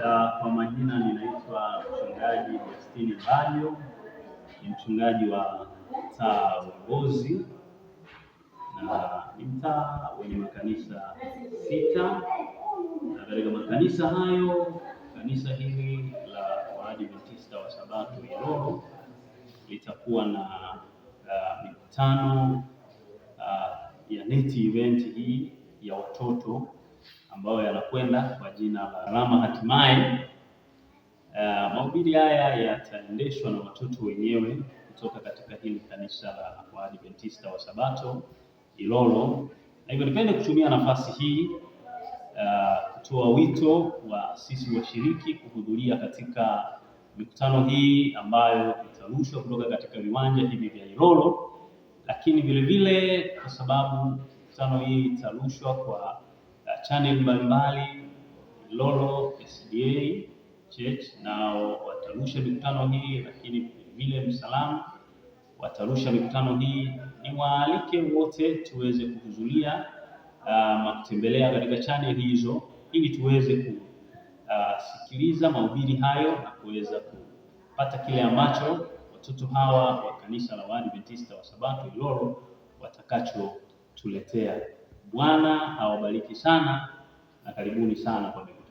Kwa majina ninaitwa Mchungaji Justini Bajo, ni mchungaji wa mtaa Uongozi na ni mtaa wenye makanisa 6, na katika makanisa hayo kanisa hili la Waadventista wa Sabato Ilolo litakuwa na mikutano ya neti event hii ya watoto ambayo yanakwenda kwa jina la Rama Hatimaye. Mahubiri haya yataendeshwa na watoto wenyewe kutoka katika hili kanisa la Waadventista wa Sabato Ilolo, na hivyo nipende kutumia nafasi hii kutoa wito wa sisi washiriki kuhudhuria katika mikutano hii ambayo itarushwa kutoka katika viwanja hivi vya Ilolo, lakini vile vile kwa sababu mikutano hii itarushwa kwa channel mbalimbali, Ilolo SDA Church nao watarusha mikutano hii, lakini vile Msalamu watarusha mikutano hii. Niwaalike wote tuweze kuhudhuria na kutembelea katika channel hizo ili tuweze kusikiliza mahubiri hayo na kuweza kupata kile ambacho watoto hawa wa kanisa la Waadventista wa Sabato Ilolo watakachotuletea. Bwana awabariki sana na karibuni sana kwa mikutano.